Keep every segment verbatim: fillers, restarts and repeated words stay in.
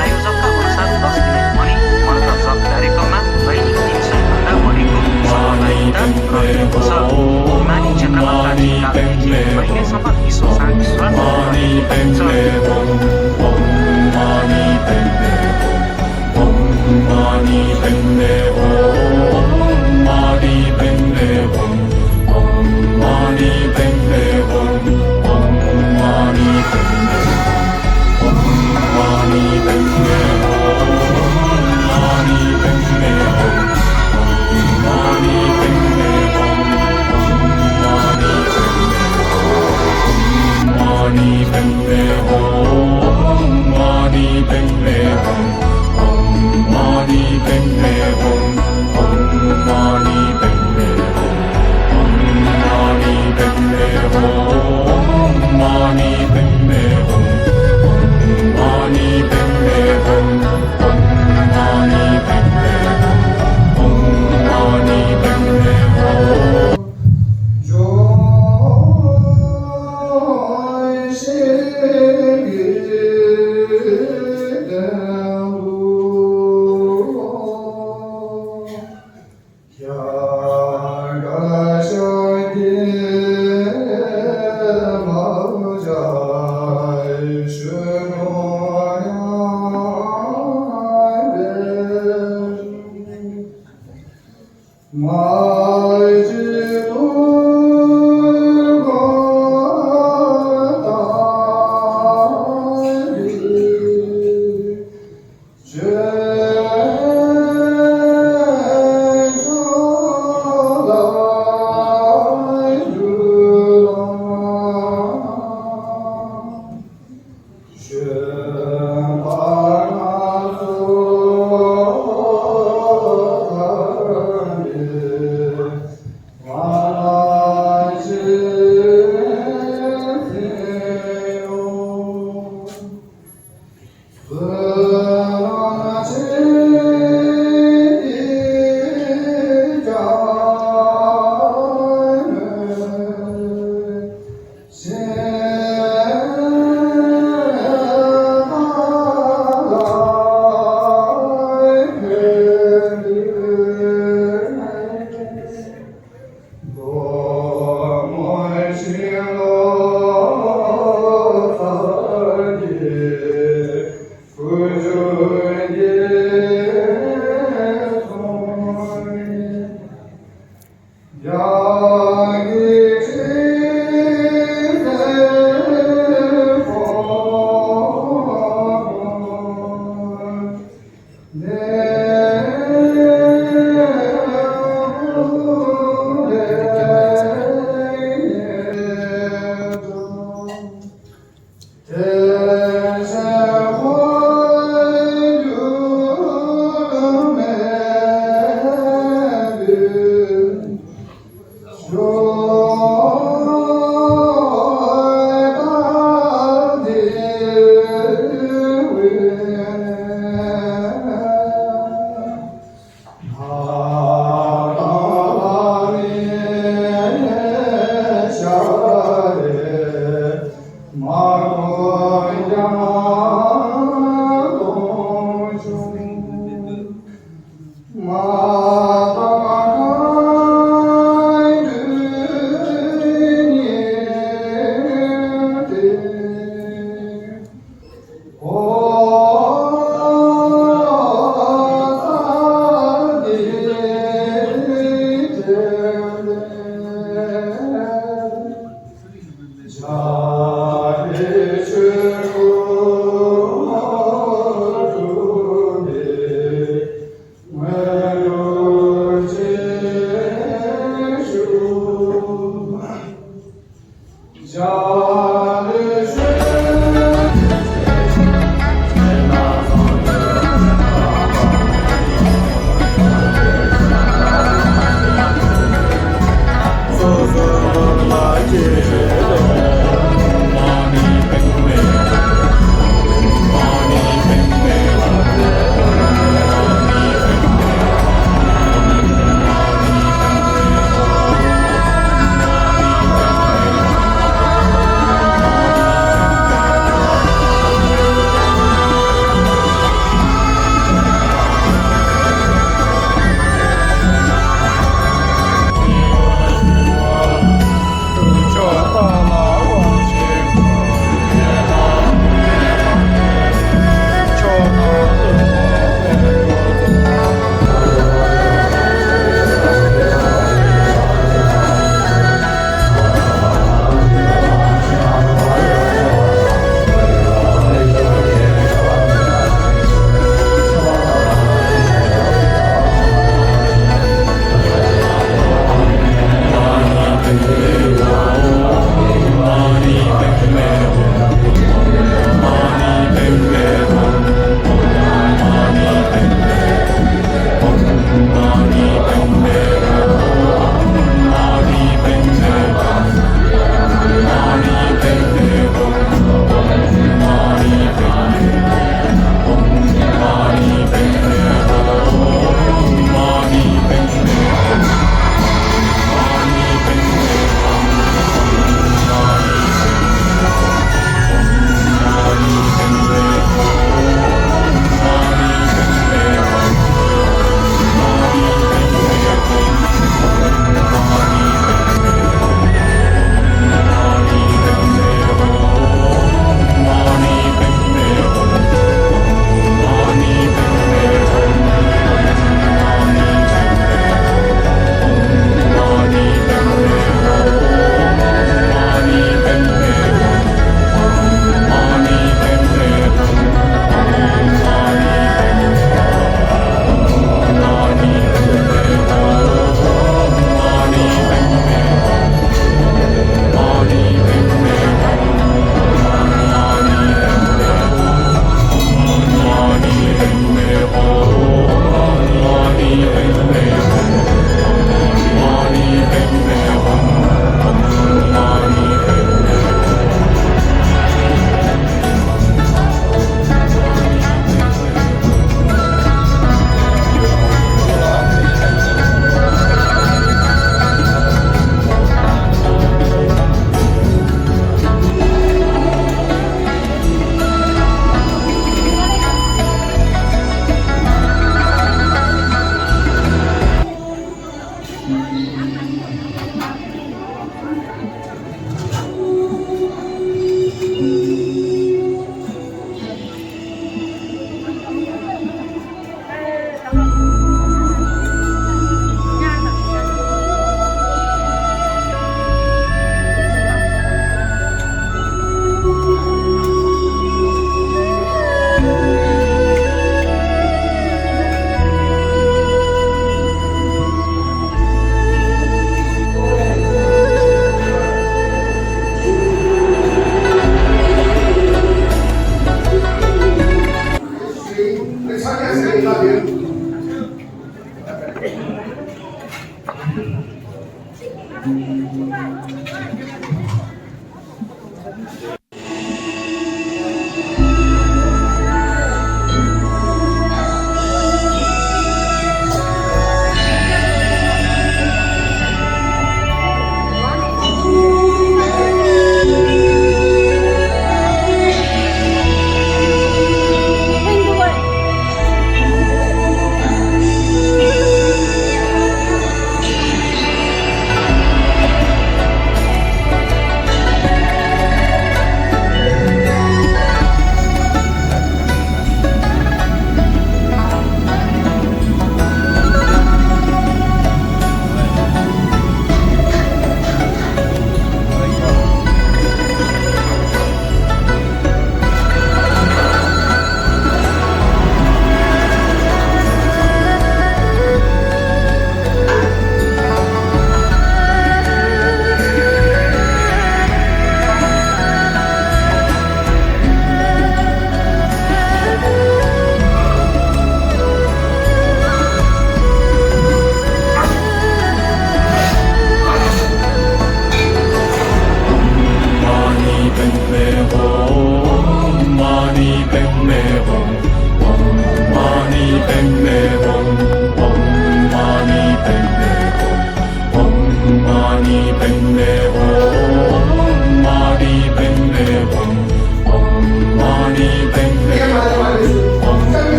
आयोजकका अनुसार दस मिनेट पनि मन्त्र जप कार्यक्रममा दैनिक तीन सय भन्दा बढीको सहभागिता रहेको छ। हिमाली क्षेत्रमा प्राचीनकालदेखि अहिलेसम्म विश्व शान्ति प्रार्थना गरिएको छ।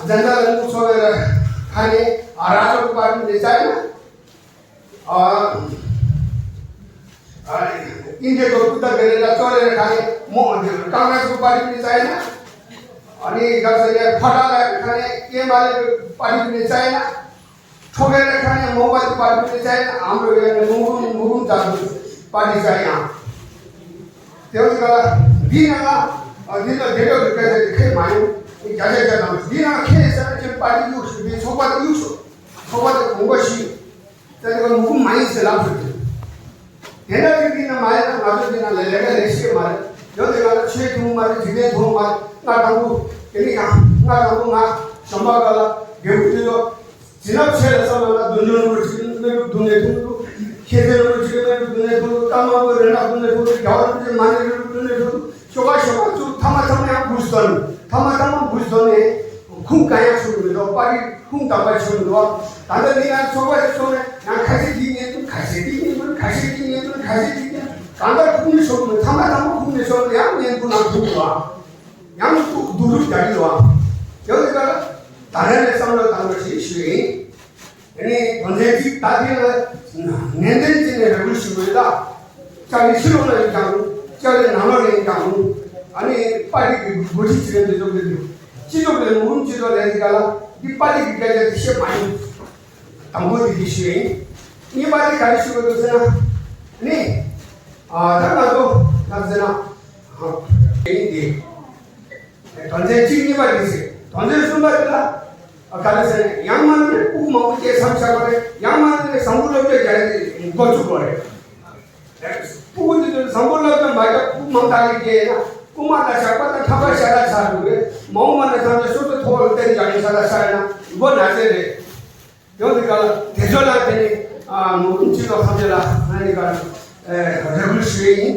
जनता दल को छोडेर खाने राजाको पार्टी हुने चाहेन। अ, अ, इन्डियाको बुद्ध गरेर चोरेर खाने म काङ्ग्रेसको पार्टी पनि चाहेन। अनि कसैले फटाएर खाने एमाले पार्टी पनि चाहेन। ठोकेर खाने मोबाइल पार्टी पनि चाहेन। हाम्रो यहाँ मुगुम मुगुम जातको पार्टी चाहियो। त्यो गर्दा दिनमा, अ, दिन त धेरै ढुक्कै छ, खै मायौँ, ज्यादा ज्यादा दिनमा खेलेछ, त्यो पार्टी युक्स, सोपात युक्स, सोपात घुङ्गो सी, त्यहाँदेखि मुगुम मानिस लाभ हुन्छ। धेरै दिन दिनमा आएर, नजर दिन ल्याएर लेसी मारे, यो दिन आएर छे धुम मारे, झिमे धुम मारे, ना टाङ्गु, के नि कहाँ, ना टाङ्गु, ना सम्भव गला, गेउ दियो, जिना छेल समाना दुन्यो नु चिन मेरु दुने दु, खेते नु चिन मेरु दुने दु, तामा को रेना दुने दु, गाउर चिन माने मेरु दुने दु, शोभा शोभा चु थमा थमा या बुझदन, थमा थमा बुझदन है, खुं काया छु दो, पारी खुं तापा छु दो, तांदा निना शोभा शोभा या खासी दी ने तु, खासी दी ने तु, खासी दी ने तु, खासी दी ने, तांदा खुं शोभा, थमा थमा खुं शोभा या ने तु ना खुं वा। ཡང་དུ་རུབ་རྒྱག་གི་ཡོད། ཡང་དེ་ག་ད་རེས་ནས་བསམ་བློ་བཏང་དགོས་ཞེས་ཞུ་ཡིན། ཨ་ནི་དོན་ཚན་གཅིག་ད་ཐེངས་ལ་ནན་ཏན་བྱས་ནས་རེ་སྐུལ་ཞུ་དགོས་ལ། ལྕགས་རི་ཕྱི་ལོགས་ལ་ཡིན་ཀྱང་རུང་། ལྕགས་རི་ནང་ལོགས་ལ་ཡིན་ཀྱང་རུང་། ཨ་ནི་པར་རིས་ཀྱི་འགོ་ཁྲིད་ཅིག་ལ་འདི་ཚོ་གི་སྤྱི་ཚོགས་ཀྱི་མུ་མཐུད་ཀྱི་ཐོག་ལ་འདི་ག་ལ་འདི་པར་རིས་ཀྱི་སྐད་ཆ་དེ་བཤད་མ་ཡིན། དང་པོ་དེ་གི་ཞུ་ཡིན། གཉིས་པ་དེ་ག་རེ་ཞུ་དགོས་འདུག་ཟེར་ན། ནི། ཨ་ད་ང་ཚོ་ད་ཟེར་ན། ཨ་ཡིན་དེ། དོན་ཚན་གཅིག་གཉིས་པ་དེ་ཟེར། དོན་ཚན་གསུམ་པ་དེ་ལ། ཨ་ག་རེ་ཟེར་ན་ཡང་མ་ནི་སྤུ་གུ་མང་པོ་སྐྱེས་མཚམས་བཞག་པ་རེད། ཡང་མ་ནི་བཟང་པོ་སློབ་གྲྭ་རྒྱག་ཡས་འགོ་བཙུགས་པ་རེད། སྤུ་གུ་འདི་ཚོ་བཟང་པོ་སློབ་གྲྭ་མ་རྒྱག་སྤུ་གུ་མང་དག་གིས་སྐྱེས་ན་རྐུན་མ་དང་ཇག་པ་དང་ཁྲམ་པ་ཤ་སྟག་ཆགས་འགྲོ་གི་རེད། མ་འོངས་པ་ན་ཐམས་ཅད་སོ་སོ་ཐོག་ལ་བརྟེན་བཞག་ནས་ཤ་སྟག་ཆགས་ན་མགོ་ན་ཚོད་རེད། ཡང་དེ་ག་ལ་དེ་ཚོ་ལ་དེ་ནི་ཨ་མུ་ཁུམ་སྤྱི་ཚོགས་ཐམས་ཅད་ལ་ང་ནི་ག་ཨ་རེ་སྐུལ་ཞུ་ཡས་ཡིན།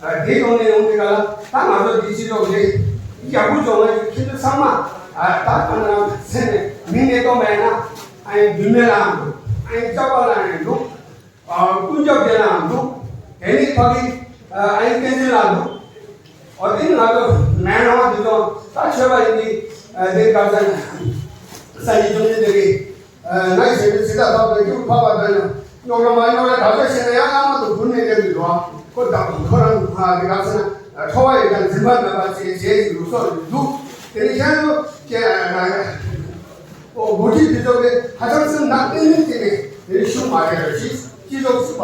ཨ་དེ་ཡོང་ནས་ཡོང་དེ་ག་ལ་ད་ང་ཚོ་འདི་སྤྱི་ཚོགས་ལས་ཡག་པོ་བྱུང་བ་ཡིན། ཁྱེད་ཚོ་ཚང་མ་ཨ་ད་ག་ན་སེམས་ནས་མིང་ནས་བཏོན་པ་ཡིན་ན་ཨ་ཡིན་རྒྱུད་སྨད་ལའང་འདུག་ཨ་ཡིན་ལྕགས་པ་ལའང་འདུག་ཨ་ཀུན་ཁྱབ་དེ་ལའང་འདུག་དེ་ནི་ཕ་གི་ཨ་ཡིན་བསྟན་འཛིན་ལའང་འདུག་ཨོ་དེ་ནི་ང་ཚོ་མེད་ནའང་འདི་ཚོ་ད་ཆོས་པ་ཡིན་དེ་ཨ་དེ་ག་ས་ས་ཡིན་བྱུང་ནི་དེ་གི་ཨ་ང་ཡི་ཟེར་བའི་ཚིག་ཐག་ཐག་པའི་རྒྱུ་ཕག་པ་དང་ཡང་རྙོག་དྲ་མ་རྙོག་དྲ་ག་ཚོད་བཤད་ན་ཡང་ལྷག་མ་དུ་བུ་ནས་སླེབས་ཀྱི་འདུག་ཁོ་ད་ཁོ་རང་ཨ་དེ་ག་ས་ན་ཁྲོ་བ་ཡོད་ཀྱང་འཛིན་པ་མེད་པ་ཅེས་བྱས་ཀྱི་ལུགས་སྲོལ་འདུག་དེ་ནི་ཁྱེད་ཚོ་ཁྱེད་ཨོ་འགོ་ཁྲིད་དེ་ཚོ་གིས་ཧ་ཅང་སེམས་ནག་ཏན་ཏན་བྱས་ནས་དེ་ནི་ཤུགས་མ་རྒྱག་རོགས་ཞེས་སྤྱི་ཚོགས་སུ་པ།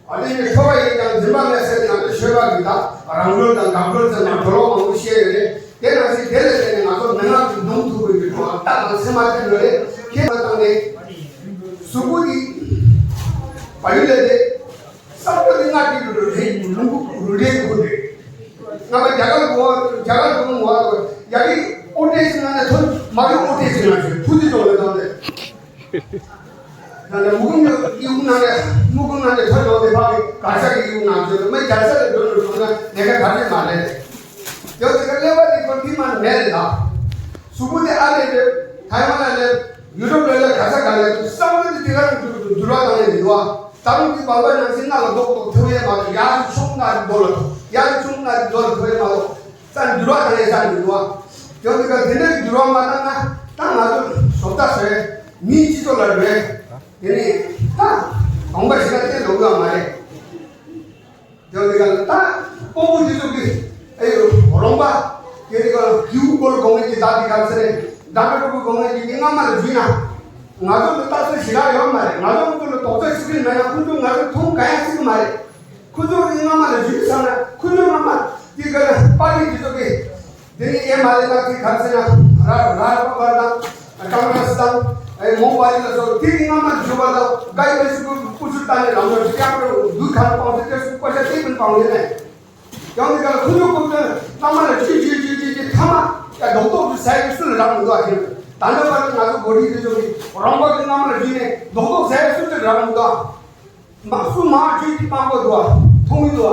ཨ་ནི་ཁྲོ་བ་ཡིན་ཀྱང་འཛིན་པ་མེད་ཟེར་ན་ཆོས་པ་གི་ད་རང་གྲོལ་དང་འགག་གྲོལ་ཟེར་ན་གྲོལ་བ་མང་པོ་བཤད་ཡོད་རེད། དེ་ནང་བཞིན་དེ་ལས་བརྟེན་ནས་ང་ཚོ་མན་ངག་གི་སྡོམ་ཐུབ་པའི་གྲོགས་ལྟ་དང་སེམས་མ་བརྟན་ལོ་རེད། ཁྱེད་མ་བཏང་ནས་གཟུགས་པོ་འདི་བ་ཡུལ་ལས་དེ་བསམ་བློ་འདི་ལྔ་སྒྲིལ་དུ་རེད། ལུང་ཁུག་རུ་རེད་ཁུག་རེད། ང་མ་རྒྱ་གར་གོ་རྒྱ་གར་གོ་ངོ་བ་ཡ་གི་ཨོ་ཏེ་ཞིག་ང་ནས་ཐོན་མ་གི་ཨོ་ཏེ་ཞིག་ང་ཞིག་ཐུགས་རྗེ་ཆེ་ལོ་དང་ནས། ད་ནི་མུ་གུ་ནི་ཡུག་ན་ནི་མུ་གུ་ན་ནི་ཐོན་ཡོང་དེ་ཕ་གི་ག་ས་གི་ཡུག་ན་ཚོད་མི་རྒྱ་ས་ལ་འགྲོ་འགྲོ་འགྲོ་ན་ནེ་ག་ག་རེ་མ་རེད། ཡོད་དེ་ག་ཀླད་པ་དེ་ཁོ་མཐིལ་མ་མེད་རེད་ད། གཟུགས་པོ་དེ་ཨ་ལས་རེད། ཐའེ་ཝན་ལ་རེད། ཡུ་རོབ་ལ་རེད། ག་ས་ག་ལ་རེད། བསམ་བློ་དེ་དེ་ག་རང་འགྱུར་འགྱུར་བ་བཏང་ནས་འདུག་བ། ད་རུང་དེ་བར་བ་ནང་བཞིན་སྣ་ལ་རྡོག་རྡོག་ཐེ་བའི་མ་གཏོགས་ཡར་ཕྱོགས་སྣ་རྡོ་ལ་ཐོག་ཡར་ཕྱོགས་སྣ་རྡོ་ལ་ཐེ་བའི་མ་གཏོགས། ས་འགྱུར་བ་དང་ཡང་ས་འགྱུར་བ། ཡང་དེ་ག་དེ་འདྲའི་འགྱུར་བ་མ་བཏང་ན་ད་ང་ཚོ་བཟོ་ལྟ་བཟོས་མིའི་སྤྱི་ཚོགས་ལ་རོལ། དེ་ནས་ད་གོང་པ་ཞིག་ལ་བལྟས་ལོག་ཡོད་མ་རེད། ཡང་དེ་ག་ད་དཔོན་པོ་དེ་ཚོ་གི་ཨེ་ཡོ་རོང་པ་དེ་རིག་ག་རྒྱུ་སྐོར་གོང་གི་ད་དེ་ག་ཚེ་རེད། ད་ག་རུ་གོང་གི་དེ་སྔ་མ་ལ་བརྒྱུད་ན་ང་ཚོ་ལ་ལྟ་ཚུལ་ཞིག་རག་ཡོད་མ་རེད། ང་ཚོ་ཁོ་ཚོ་ལ་དོགས་ཚོད་ཞིག་གི་མེད་ན་ཁོ་ཚོ་ང་ཚོ་མཐོང་ག་ཡ་སྲིད་གི་མ་རེད། ཁོ་ཚོ་གི་སྔ་མ་ལ་བརྒྱུད་ཚར་ན་ཁོ་ཚོ་སྔ་མ་དེ་ག་པར་ཊི་དེ་ཚོ་གི་དེ་ནི་ཨེ་མ་རེད་ན་དེ་ག་ཚེ་ན་ར་ར་པ་པ་དང་ཀང་རེས་དང་ཨེ་མོང་བ་ལི་ལ་སོགས་དེ་གི་སྔ་མ་བརྒྱུད་པ་དང་ག་ཡི་པ་ཞིག་གི་སྐུ་ཚུལ་ལྟ་ནས་ལམ་ལ་དེ་ཡང་རུ་འདུག་ག་རུ་སྤང་ཚེ་དེ་སུ་བཀོད་ཆ་དེ་ཀུན་སྤང་ཡོད་ནས། ཡང་དེ་ག་ལ་ཁོ་ཚོ་ཁོ་ཚོས་སྔ་མ་ལ་ཅི་ཅི་ཅི་ཅི་ཅི་ཐ་མ་ཡ་རྡོག་རྡོག་ཏུ་ཟ་ཡི་སུ་ལ་རག་མི་འདུག་ཨ། དེ་ད་ལྟ་བར་དུ་ང་ཚོ་གོ་སྒྲིག་དེ་ཚོ་གི་རོང་པ་གི་སྔ་མ་ལ་བརྒྱུད་ནས་རྡོག་རྡོག་ཟ་ཡི་སུ་ལ་རག་མི་འདུག་ཨ། མ་སུ་མ་ཅི་ཅི་མང་པོ་འདུག་ཨ། མཐོང་མི་འདུག་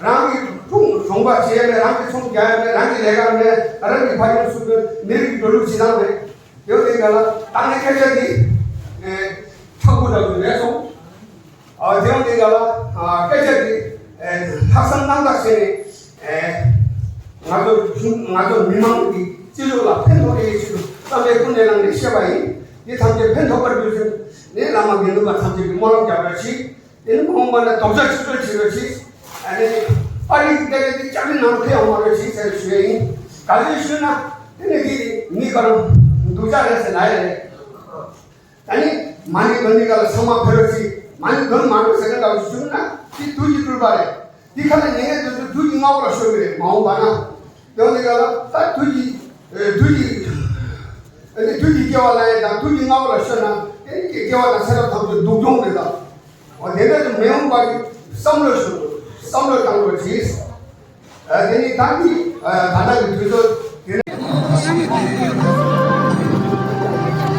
ཨ། རང་གི་ཕྲུག་གྲོང་པ་བྱེད་ཡ་མེད། རང་གི་ཚོང་རྒྱག་ཡ་མེད། རང་གི་ལས་ཀ་མེད། རང་གི་ཕ་ཡུལ་སུ་གི་མི་རིགས་འགྲོ་ལུགས་བྱེད་སྟངས་མེད། ཡང་དེ་ག་ལ་ད་ནི་སྐད་ཆ་འདི་ཨེ་ཁྲག་པོ་འདྲ་པོ་མེད་སོང་། ཨ་དེ་ཡང་དེ་ག་ལ་ཨ་སྐད་ཆ་འདི་ཨེ་ལྷག་བསམ་རྣམ་དག་བྱས་ནས་ཨེ་ང་ཚོ་གཞུང་ང་ཚོ་མི་མང་གི་ སྤྱི་ཚོགས་ལ་ཕན་ཐོགས་ཡས་ཆེད་དུ་བསམ་པའི་ཀུན་ནས་བསླངས་ནས་བཤད་པ་ཡིན། འདི་ཐམས་ཅད་ཕན་ཐོགས་པར་འདོད་ཚུལ་ནས་བླ་མ་དགེ་འདུན་པ་ཐམས་ཅད་ཀྱིས་སྨོན་ལམ་རྒྱག་རོགས་གྱིས། དེ་ནི་མ་འོངས་པ་ན་རྡོག་རྩ་གཅིག་སྒྲིལ་བྱེད་རོགས་གྱིས། ཨ་ནི་པར་རིས་ཀྱི་སྐད་ཆ་དེ་ལྕགས་རིའི་ནང་ལ་ཐེ་ཡོང་མ་རོགས་གྱིས་ཟེར་ཞུ་ཡས་ཡིན། ག་ཚོད་ཞུས་ན་དེ་ནི་དེ་མི་ག་རུ་སྡུག་ཅག་རེད་ཟེར་ལབ་ཡས་རེད། ད་ནི་མ་ཎི་འདོན་ནི་ག་ལ་ཚང་མ་ཕེབས་རོགས་གྱིས། མ་ཎི་འདོན་མ་འདོན་ཟེར་མཁན་འདྲ་བོ་ཞིག་བྱུང་ན་དེ་དུས་ཀྱི་སྤྲུལ་པ་རེད། འདི་ཁ་ལ་ཉན་མཁན་དེ་ཚོ་དུས་ཀྱི་སྔ་པོ་ལ་ཤོར་གི་རེད། མ་འོངས་པ་ན། དེ་འདི་ག་ལ་ད་དུས་ཀྱི་ཨེ་དུས་ཀྱི་ཨེ་དུས་ཀྱི་སྐྱེ་བ་ལེན་ཡས་དང་དུས་ཀྱི་སྔ་པོ་ལ་ཤོར་ན་དེ་ནི་སྐྱེ་བ་དང་ཚེ་རབས་ཐམས་ཅད་སྡུག་གྱོང་རེད་ད། འོ་དེ་འདྲ་དུ་མི་འོང་བ་གི་བསམ་བློ་ཞུ། བསམ་བློ་བཏང་རོགས་གྱིས། ཨ་དེ་ནི་ད་ནི་ཨ་ད་ལྟ་གི་དུས་ཚོད་དེ་ནི།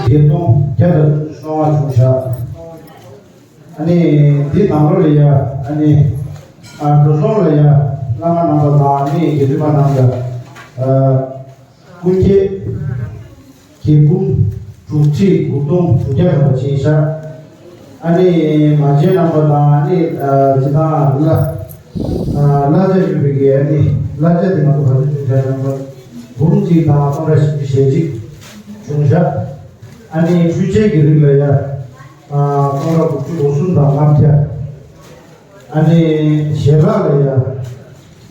བརྒྱད་སྟོང་བརྒྱ་དང་བཅུ་གསུམ་བྱུང་བཞག་ཨ་ནི་འདི་ནང་ལོགས་ལ་ཡ་ཨ་ནི་ཨ་འགྲོ་སོང་ལ་ཡ་བླ་མ་རྣམ་པ་དང་ཨ་ནི་དགེ་འདུན་པ་རྣམས་ལ་ཨ་སྐུ་འགྱེད་གྱི་འབུམ་དྲུག་ཁྲི་དགུ་སྟོང་དྲུག་བརྒྱ་ཐམ་པ་ཕྱིན་བཞག་ཨ་ནི་མ་བྱན་རྣམ་པ་དང་ཨ་ནི་ཨ་སྤྱི་བཏང་བླ་ཨ་བླ་ཆ་ཡོད་པའི་གི་ཨ་ནི་བླ་ཆ་དེ་མ་གཏོགས་ག་ཚོད་བྱུང་བཞག་རྣམ་པ་འབུམ་གཅིག་དང་སྟོང་ཕྲག་བཞི་བཅུ་ཞེ་གཅིག་བྱུང་བཞག་ཨ་ནི་འཕྲུལ་ཆས་ཀྱི་རིགས་ལ་ཡ་ཨ་སྟོང་ཕྲག་དགུ་བཅུ་གོ་གསུམ་དང་ལྔ་བརྒྱ། ཨ་ནི་ཞལ་ལག་ལ་ཡ།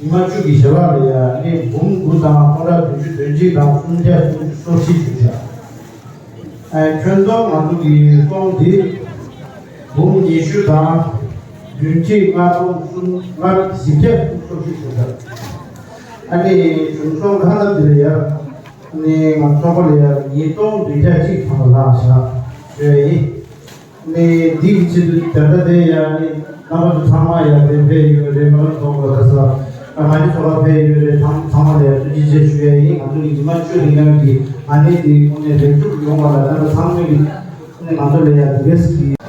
ཉི་མ་བཅུ་གི་ཞལ་ལག་ལ་ཡ་ཨ་ནི་འབུམ་དགུ་དང་སྟོང་ཕྲག་བདུན་ཅུ་དོན་གཅིག་དང་སུམ་བརྒྱ་སུམ་ཅུ་སོ་གཅིག་བྱུང་བཞག་ཨ་ཁྱོན་བསྡོམས་ང་ཚོ་གི་སྟོང་འདི་འབུམ་ཉི་ཤུ་དང་བདུན་ཁྲི་ལྔ་སྟོང་གསུམ་ལྔ་བཞི་བརྒྱ་སུམ་ཅུ་སོ་གཅིག་བྱུང་བཞག་ཨ་ནི་བྱུང་སོང་ཁ་ན་འདི་ལ་ཡ་ཨ་ནི་ང་ཚོ་ཚོགས་པ་ལ་ཡ་ཉིས་སྟོང་བདུན་བརྒྱ་གཅིག་ཐམ་པ་ལྷག་བཞག་ཞུ་ཡ་ཡིན། ནས་འདི་གི་ཆེད་དུ་ད་ལྟ་དེ་ཡང་ནི་རྣམ་པ་ཚོ་ཚང་མ་ཡང་དེ་ཕེབས་ཡོད་རེད། མ་ལ་ཐོག་ལ་ཁ་ས་ཨ་མ་ནི་ཚོ་ལ་ཕེབས་ཡོད་རེད། ཚང་ཚང་མ་ལ་ཡང་ཐུགས་རྗེ་ཆེ་ཞུ་ཡ་ཡིན། ང་ཚོ་ཉི་མ་བཅུ་རིང་ལ་གི་ཨ་ནི་དེ་ཁོང་ནས་ལེགས་གྲུབ་ཡོང་བ་ལ་རྣམ་པ་ཚང་མ་གི་ནི་ང་ཚོ་ལ་ཡང་དེ་གས་ཀྱི།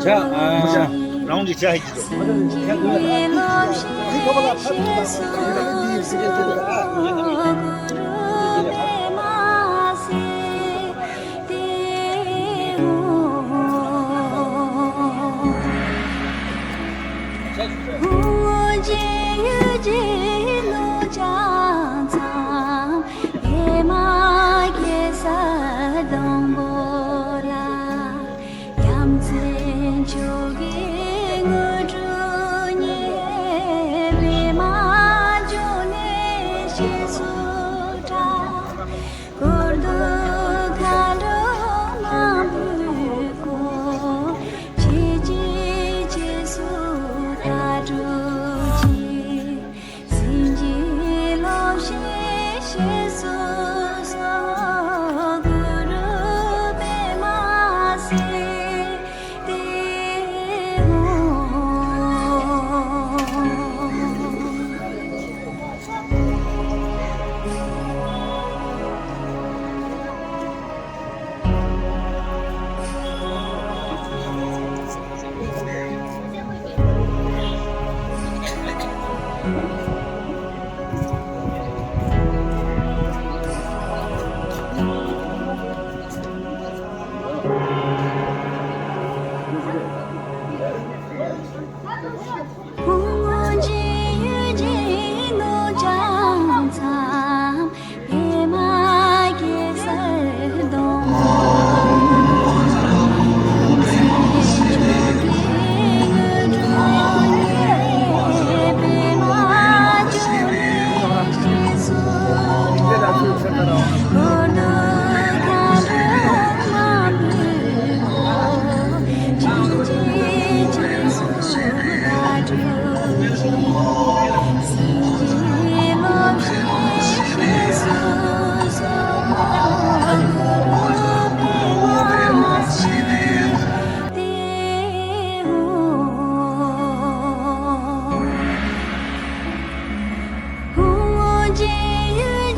ཆ་ཨ། རང་གི་ཆ་ཧིག་ཏུ། ཡ་མཚན་མཆོག་གི་དངོས་གྲུབ་བརྙེས། པདྨ་འབྱུང་གནས་ཞེས་སུ་གྲགས། བཀུར་སྟི་མཁའ་འགྲོ་མང་པོས་བསྐོར། ཆོས་ཀྱི་རྗེས་སུ་བདག་སྒྲུབ་ཅིང་། སེམས་ཀྱི་སློབ་བཤད་བཤད་སུ་གསོལ། གུ་རུ་པདྨ་སིདྡྷི་ཧཱུྃ།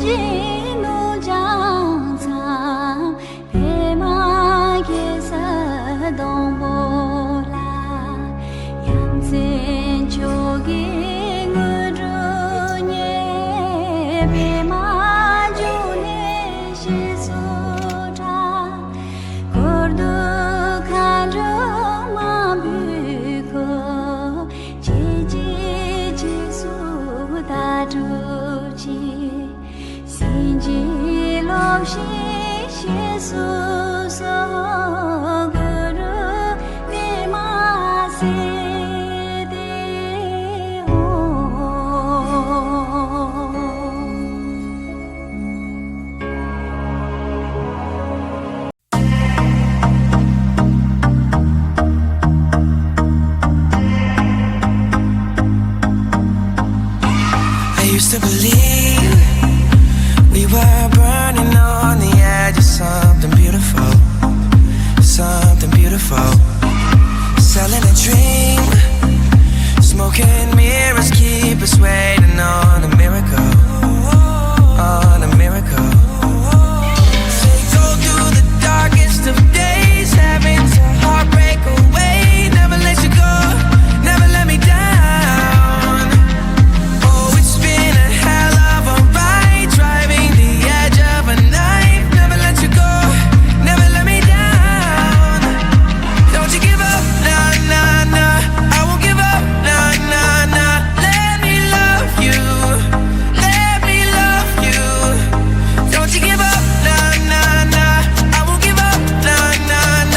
ནུབ་བྱང་མཚམས། པདྨ་གེ་སར་སྡོང་པོ་ལ། ཡ་མཚན་མཆོག་གི་དངོས་གྲུབ་བརྙེས། པདྨ་འབྱུང་གནས་ཞེས་སུ་གྲགས། འཁོར་དུ་མཁའ་འགྲོ་མང་པོས་བསྐོར། ཇི་བཞིན་རྗེས་སུ་བདག་སྒྲུབ་ཅིང་། སེམས་ཅན་སློབ་ཞིང་གཤེགས་སུ་གསོལ། གུ་རུ་པདྨ་སིདྡྷི་ཧཱུྃ། I used to believe we were burning on the edge of something beautiful, something beautiful. Selling a dream, smoking